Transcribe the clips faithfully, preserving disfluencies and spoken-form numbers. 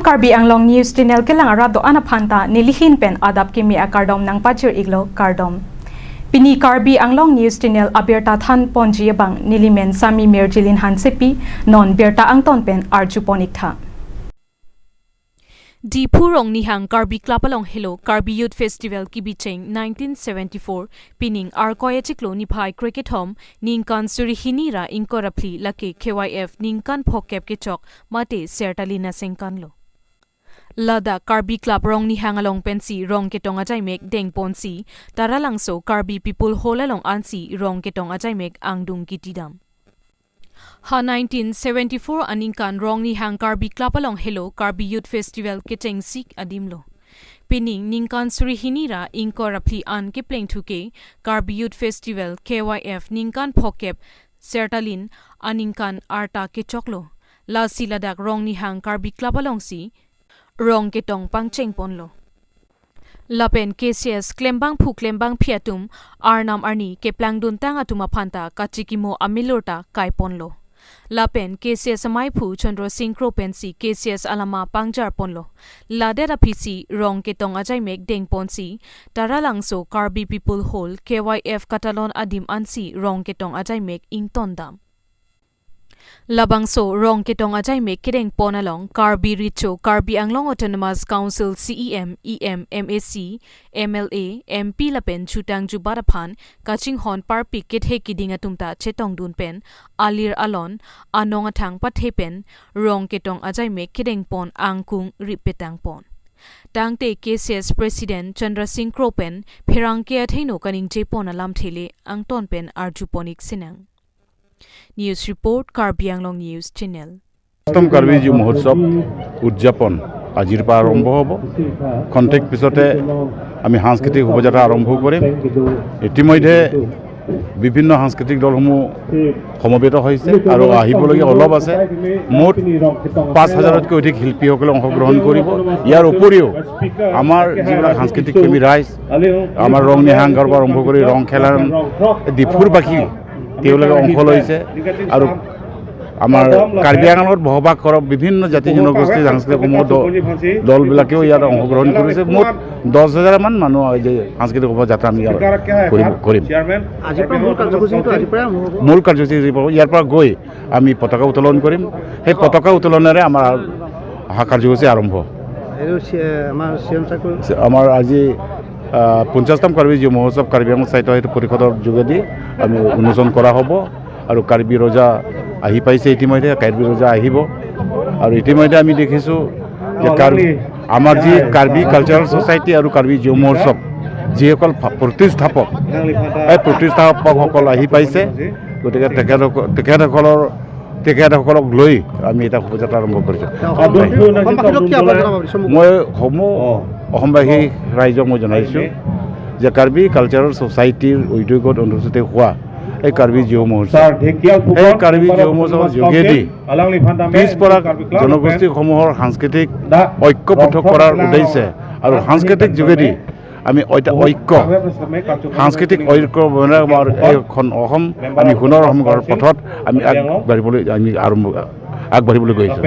Karbi Anglong News Channel kelang arat do-an aphanta nelihin pen adap kimi akardom nangpajir-iklo, kardom. Pini Karbi Anglong News Channel abirta thanponji abang nelimen Sami Mirjilin Hansepi, non birta angton pen arjupon-iktha. Diphu Rongnihang Karbi Club along helo Karbi Youth Festival kebicheng nineteen seventy-four, pining Arkoi achiklo niphai krekethom, ningkan suri hini ra ingkoi ra phli, lake K Y F ningkan phokep kechok mate Sertalin asengkanlo. Ladak Karbi Club Rongnihang along pensi rong ketong ajaimek dengponsi, Taralangso Karbi People Hall along ansi rong ketong ajaimek angdung kitidam. Ha nineteen seventy-four aningkan Rongnihang Karbi Club along helo Karbi Youth Festival kechengsik adimlo. Pining ningkan suri hini ra ingkoi ra phli an keplengthu ke Karbi Youth Festival K Y F ningkan phokep Sertalin aningkan arta kechoklo. Lasi ladak Rongnihang Karbi Club alongsi rong ketong pangchengponlo. Lapen K C S klembangphu klembangphi atum arnam arni keplangduntang atum aphanta kachikimo amilur ta kaiponlo. Lapen K C S amaiphu Chandra Singh Kro pensi K C S alama pangjarponlo. Ladet aphisi rong ketong ajaimek dengponsi, Taralangso Karbi People Hall K Y F katalon adim ansi rong ketong ajaimek ingtondam. Labangso rong ketong ajaimek kedengpon along Karbi Recho Karbi Anglong Autonomous Council C E M, E M, M A C, M L A, M P lapen chutang jubat aphan kachinghon parpik kethe kiding atum ta chetongdun pen alir alon anong athang pathe pen rong ketong ajaimek kedengpon angkung ripetangpon. Tangte K C S President Chandra Singh Kro pen pherangke athengno kaningjepon alamthe le angton pen arjupon-ik sinang. News report, Karbi Anglong News Channel. অষ্টম কাৰ্বি যুৱ মহোৎসৱ উদযাপন আজিৰ পৰা আৰম্ভ হ'ব। খন্তেক পিছতে আমি সাংস্কৃতিক শোভাযাত্ৰা আৰম্ভ কৰিম। ইতিমধ্যে বিভিন্ন সাংস্কৃতিক দলসমূহ সমবেত হৈছে আৰু আহিবলগীয়া অলপ আছে। মুঠ পাঁচ হাজাৰতকৈ অধিক শিল্পীসকলে অংশগ্ৰহণ কৰিব। ইয়াৰ উপৰিও আমাৰ যিবিলাক সাংস্কৃতিক প্ৰেমী ৰাইজ, আমাৰ ৰং নিহাং গাঁৱৰ পৰা আৰম্ভ কৰি ৰং খেলান ডিফুৰবাসী তেওঁলোকে অংশ লৈছে আৰু আমাৰ কাৰ্বি আংলঙত বসবাস কৰা বিভিন্ন জাতি জনগোষ্ঠী সাংস্কৃতিক সমূহ দ-, দলবিলাকেও ইয়াত অংশগ্ৰহণ কৰিছে। মুঠ দহ হাজাৰ মান মানুহ এই যে সাংস্কৃতিক শোভাযাত্ৰা আমি ইয়াত কৰিম, কৰিম। আজিৰ পৰা মূল কাৰ্যসূচীটো আজিৰ পৰা আৰম্ভ হ'ব। মূল কাৰ্যসূচী ইয়াৰ পৰা গৈ আমি পতাকা উত্তোলন কৰিম। সেই পতাকা উত্তোলনেৰে আমাৰ অহা কাৰ্যসূচী আৰম্ভ। এইটো চি-, আমাৰ চি এম ছাৰকৈ আমাৰ আজি, আহ, পঞ্চাশতম কাৰ্বি যুৱ মহোৎসৱ কাৰ্বি আংলং স্বায়ত্তশাসিত পৰিষদৰ যোগেদি আমি উন্মোচন কৰা হ'ব। আৰু কাৰ্বি ৰজা আহি পাইছে ইতিমধ্যে, কাৰ্বি ৰজা আহিব। আৰু ইতিমধ্যে আমি দেখিছোঁ যে কাৰ্বি, আমাৰ যি কাৰ্বি কালচাৰেল ছ'চাইটি আৰু কাৰ্বি যুৱ মহোৎসৱ যিসকল ফা-, প্ৰতিষ্ঠাপক, এই প্ৰতিষ্ঠাপকসকল আহি পাইছে। গতিকে তেখেতসকল, তেখেতসকলৰ, তেখেতসকলক লৈ আমি এটা শোভাযাত্ৰা আৰম্ভ কৰিছোঁ। অসমবাসীক কিয় আহ্বান জনাব বিচাৰিছে? মই সমূহ অ। অসমবাসী ৰাইজক মই জনাইছোঁ যে কাৰ্বি কালচাৰেল ছ'চাইটিৰ উদ্যোগত অনুষ্ঠিত হোৱা এই কাৰ্বি যুৱ মহোৎসৱ, ছাৰ, ঢেকীয়াল এই ফুকন কাৰ্বি যুৱ মহোৎসৱৰ যোগেদি আলাংলি ফাণ্ডামে পিছপৰা কাৰ্বি ক্লাব জনগোষ্ঠীসমূহৰ সাংস্কৃতিক দা ঐক্য পৃথক ৰংঘৰ কৰাৰ মেলা উদ্দেশ্যে আৰু সাংস্কৃতিক যোগেদি আমি ঐতা-, ঐক্য, সাংস্কৃতিক ঐক্য বনাই আমাৰ এইখন অসম আমি সোণৰ অসম গঢ়াৰ পথত আমি আগবাঢ়িবলৈ, আমি আৰম্ভ, আগবাঢ়িবলৈ গৈ আছোঁ।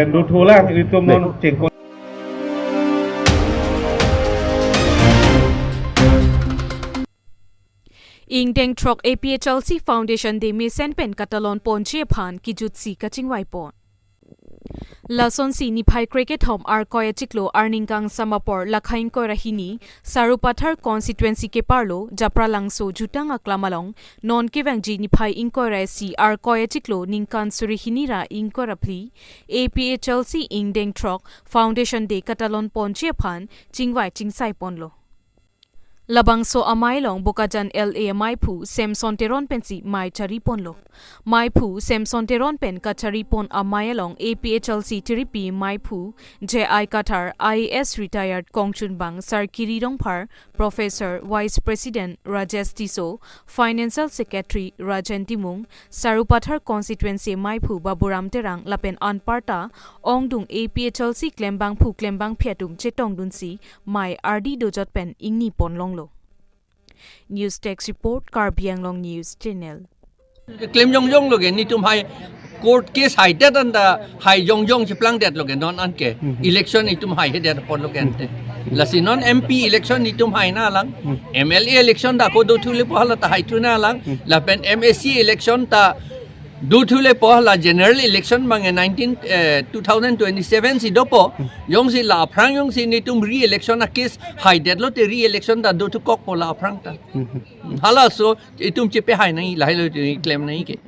Ingdeng throk A P H L C Foundation Day mesen pen katalon ponji aphan kijutsi kachingvaipon. Lasonsi niphai krekethom Arkoi achiklo arningkangsam apor lakha ingkoi ra hini Sarupathar constituency keparlo Japralangso jutang aklam along non kevangji niphai ingkoi ra isi Arkoi achiklo ningkan suri hini ra ingkoi ra phli A P H L C Ingdeng throk Foundation Day katalon ponji aphan chingvai chingsaiponlo. Labangso amei along Bokajan L A amaiphu Samson Teron pensi mei chariponlo. Maiphu Samson Teron pen kacharipon amei along A P H L C tiripi maiphu J I Kathar, I A S retired kongchunbang Sarkiri Rongphar, Professor, Vice President Rajesh Tisso, Financial Secretary Rajen Timung, Sarupathar constituency maiphu Baburam Terang lapen anparta ongdung A P H L C klembangphu klembangphi atum chetongdunsi mei ardi dojot pen ingniponlonglo. News Desk Report, Karbi Anglong News Channel. Klem jongjong loge, netum hai Court case haidet anta hai jongjong cheplangdetlo ke non anke. Mhm. Election itum haihedet apotlo ke ante. Mhm. Lasi non M P election itum haina lang. Mhm. M L A election ta ko dothulepo hala ta haithuna lang. Mhm. Lapen M A C election ta dothulepo hala general election abang nineteen, eh, two thousand twenty-seven si dopo. Mhm. Jongsi la aphrang jongsi netum re-election a-case haidetlo te re-election ta dothukokpo la aphrang ta. Mhm. Halaso itum chepehainai lahelo te klem nai ke.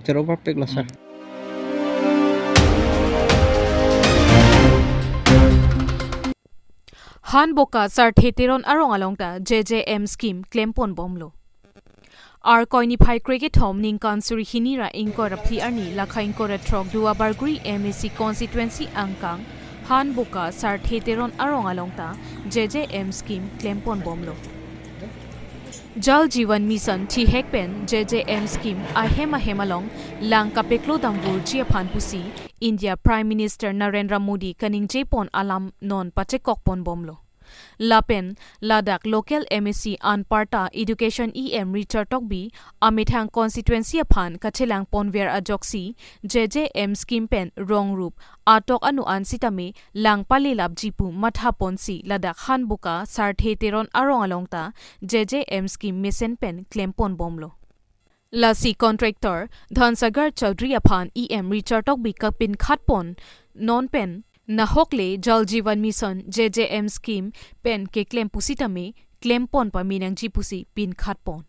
Chero bapek lo, sir. Hanboka Sarthe Teron arong along ta J J M scheme klemponbomlo. Arkoi niphai krekethom ningkan suri hini ra ingkoi ra phli arni lakha ingkoi ra throk Duarbagori M A C constituency angkang Hanboka Sarthe Teron arong along ta J J M scheme klemponbomlo. Jal Jeevan Mission thihek pen J J M scheme ahem ahem along lang kapeklo damvurji aphan pusi India Prime Minister Narendra Modi kaningjepon alam non pachekokponbomlo. Lapen ladak local M A C anparta Education E M Richard Tokbi amethang constituency aphan kachelangponver ajoksi J J M scheme pen rongrup atok anu an sitame lang palelapji pu mathaponsi ladak Hanboka Sarthe Teron arong along ta J J M scheme mesen pen klemponbomlo. Lasi contractor Dhansagar Chaudhary aphan E M Richard Tokbi kapinkhatpon non pen nahokle Jal Jeevan Mission J J M scheme pen keklem pusitame klempon pamenangji pusi pinkhatpon.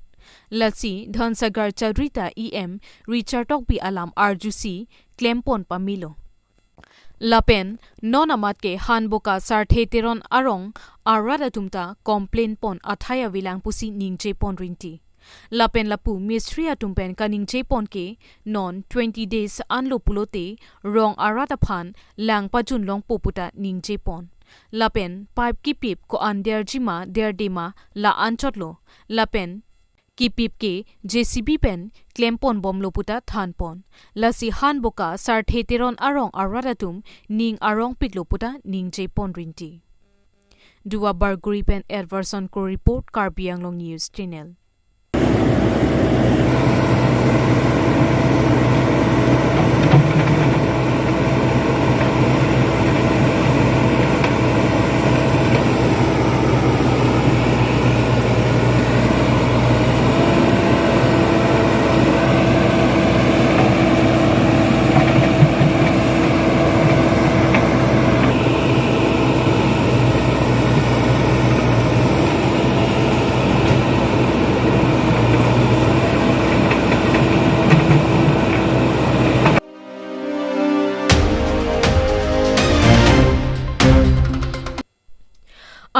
Lasi Dhansagar Chaudhary ta E M Richard Tokbi alam arjusi klempon pamelo. Lapen non amat ke Hanboka Sarthe Teron arong arat atum ta complain pon athai avelang pusi ningjepon rinti. Lapen lapu mistri atum pen kaningjepon ke non twenty days anlo pulote rong arat aphan lang pajun longpo puta ningjepon. Lapen pipe kipip ko-an derjima derdema la anchotlo. Lapen kipip ke J C B pen klemponbomlo puta thanpon. Lasi Hanboka Sarthe Teron arong arat atum ning arongpiklo puta ningjepon rinti. Duarbagori pen Edwardson Kro report, Karbi Anglong News Channel.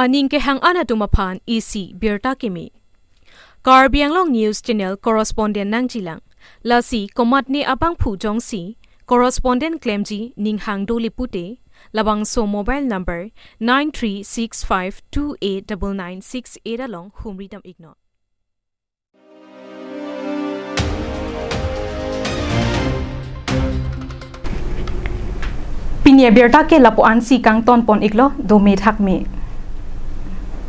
Aning kehang-an atum aphan isi birta keme. Karbi Anglong News Channel correspondent nangjilang. Lasi komatne abangphu jongsi correspondent klemji ning hang dole pute, labangso mobile number nine three six five two eight double nine six eight along humridam iknon. Pini abirta ke lapu-ansi kangtonpon iklo, dome thakme.